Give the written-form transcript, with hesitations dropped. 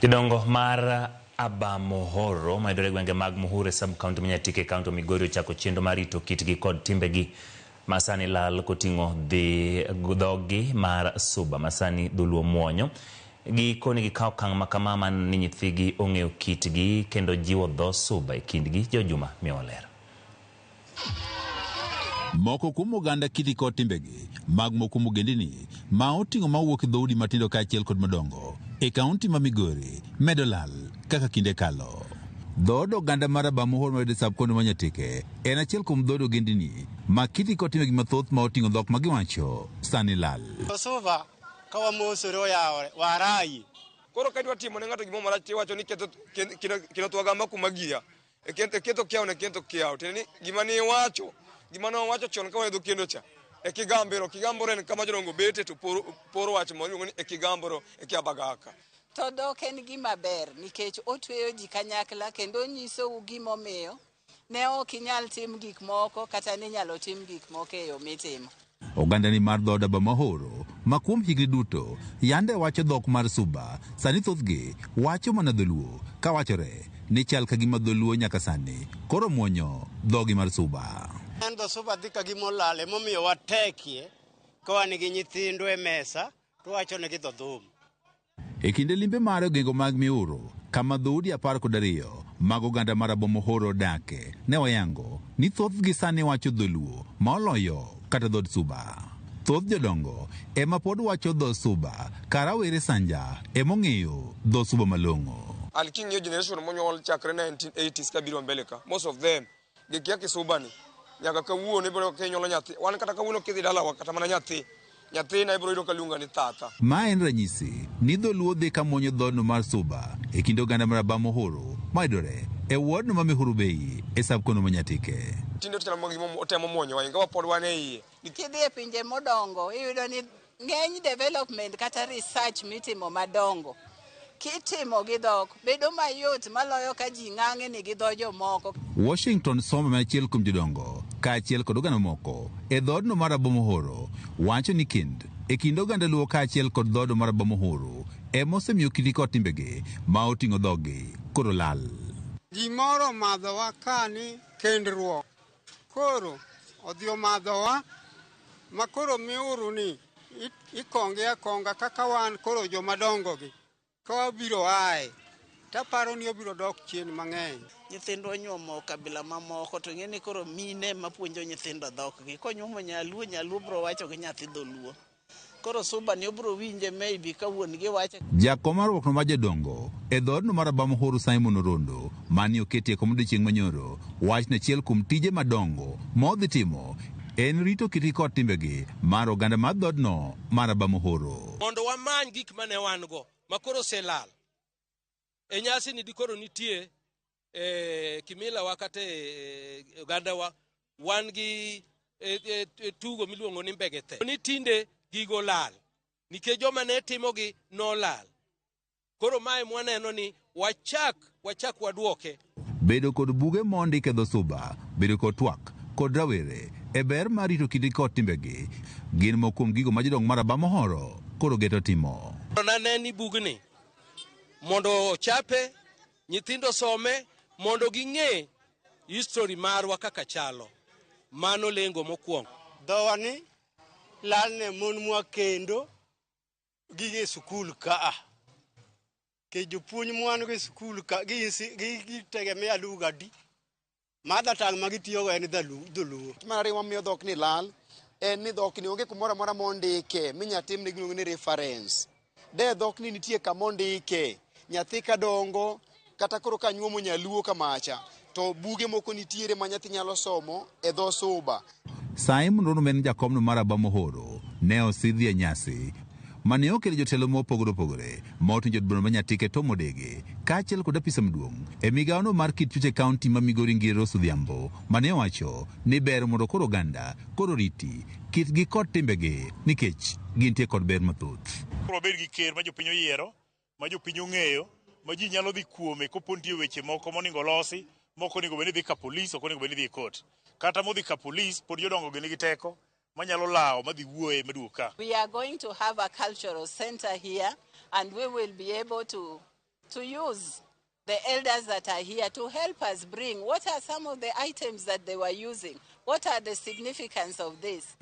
Jodongo mar Abamohoro mayudore e gwenge mag Muhuru e sub-county ma Nyatike e kaunti ma Migori ochako chenro mar rito kitgi kod timbegi ma sani lal koting'o dhi dhoggi mar Suba ma sani dholuo muonyo. Gikoni gikawo okang' ma kama mar ni nyithigi ong'eyo kitgi kendo jiwo dho Suba e kindgi. Jo Juma miyowa ler. Moko kuom oganda kiti kod timbegi mag moko kuom ogendini ma oting'o mawuok e dhoudi matindo kaachiel kod madongo e kaunti ma Migori medo lal kaka kinde kalo. Dhood oganda mar Abamuhor mayudo e sub-county ma Nyatike en achiel kuom dhood ogendini ma kiti kod timbegi mathoth ma oting'o dhok ma giwacho sani lal. Suba ka wamosore oyawore warayi. Koro ka idwa timo ne ng'ato gimoro marach tiwacho ni ketho kino thwagamba kuma giya. E ketho kiawo ne ketho kiawo. Tiende ni gima ne iwacho, gima ne wawacho chon ka wan e dho kendo cha. E kigambero, kigamboro en kama jodongo bete to poro, poro wach moro iluongo ni e kigamboro e kia bagaka. To dhok en gima ber nikech otweyo ji kanyakla kendo onyisou gimomiyo ne ok inyal tim gik moko kata ninyalo tim gik moko e yo mitimo. Ogandani mar dhood Abamahoro ma kuom higni duto yande wacho dhok mar Suba sani thothgi wacho mana dholuo ka wachore ni chal ka gima dholuo nyaka sani koro muonyo dhogi mar Suba. En dho Suba dhi ka gima olal emomiyo watekie ka wan gi nyithindwa e mesa to wachonegi dho dhum. E kinde limbe mare ogengo mag Miuru, kama dhoudi 12 mag oganda mar Abomohoro odake, ne oyango ni thothgi sani wacho dholuo ma oloyo kata dhood Suba. Thoth jodongo ema pod wacho dho Suba ka rawere sanja emong'eyo dho Suba malong'o. And king'iyo generation monyuol chakre 1980s kabiro mbele ka, most of them gikia kisubani nyaka kawuono ibiro yudo ka inyuolo nyathi wan kata kawuono kidhi dalawa kata mana nyathi nyathina ibiro yudo ka luonga ni tata. Ma en ranyisi ni dholuo dhi ka muonyo dhoodno mar Suba e kind oganda mar Abamohoro mayudore e wodno ma Mihuru Bay e sub-kono ma Nyatike. Tinde to chalo mana gima otemo muonyowa ingawa pod wan e iye. Kidhi e pinje modongo iyudo ni ng'eny development kata research mitimo madongo kitimo gi dhok bedo mayot maloyo ka ji ng'ang'ni gi dho jomoko. Washington Somba ma achiel kuom jodongo kaachiel kod oganda mamoko e dhoodno mar Abomohoro wacho ni kind e kind oganda Luo kaachiel kod dhoodno mar Abomohoro ema osemiyo kiti kod timbegi ma oting'o dhoggi koro lal. Gimoro omadhowa ka ni kendruok. Koro odhi omadhowa ma koro miuru ni ikonge akonga kaka wan koro joma dongo gi ka wabiro ae taparo ni obiro dok chien mang'eny. Nyithindwa onyuomo kabila mamoko to ing'e ni koro mine ema puonjo nyithindo dhokgi. Konyuomo nyaluo, nyaluo biro wacho gi nyathi dholuo. Koro suba ni obiro winje maybe ka wuon gi wache. Jakom mar riwruokno mar jodongo e dhoodno mar Abamohuru Simon Orondo mane oketi e kom odiochieng' manyoro wacho ni achiel kuom tije madongo ma odhi timo en rito kitgi kod timbegi mar oganda mar dhoodno mar Abamohoro. Mondo wamany gik mane wan go ma koro oselal. E nyasi ni dikoro nitie e kimila wa kata e ogandawa wan gi e tugo miluongo ni mbegethe. Ni tinde gigo lal nikech joma ne timogi nolal. Koro mae mwaneno ni wachak waduoke. Bedo kod buge mondik e dho Suba, bedo kod twak kod rawere e ber mar rito kitgi kod timbegi gin moko kuom gigo ma jodong mar Abamohoro koro geto timo. Nane ni bugni mondo ochape, nyithindo some mondo ging'e history marwa kaka chalo. Mano lengo mokwongo. Dhowa ni lal ne mon mwa kendo gige sikul ka. Ke jopuonj mwan go e sikul ka gitegemea lugha adi. Mother tongue ma gitiyogo en dholuo. Mar ariyo mamiyo dhok ni lal en ni dhok ni onge kumoro amora mondike minya timne gimiluongo ni reference. De dhok ni nitie kama ondike nyathi kadongo kata koro ka nyuomo nyaluo kamacha to buge moko nitiere ma nyathi nyalo somo e dho Suba. Simon Rono ma en jakomno mar Abamohoro ne osidhi e nyasi mane okelo jotelo mopogore opogore ma oting'o jod bura ma Nyatike Tom Odege kaachiel kod apisa maduong' e migawono mar kit chuch e kaunti ma Migori Ngire Rose Odhiambo mane owacho ni ber mondo koro oganda koro riti kitgi kod timbegi nikech gintie kod ber mathoth. Koro wabed gi ker ma jopiny oyiero, ma jopiny ong'eyo, ma ji nyalo dhi kuome kopo nitie weche moko monego olosi, mok onego bed ni dhi ka polis, ok onego bed ni dhi e court. Kata modhi ka polis, pod jodongo gi nigi teko manyalo lawo madhi wuoye maduog ka. We are going to have a cultural center here and we will be able to To use the elders that are here to help us bring what are some of the items that they were using, what are the significance of this.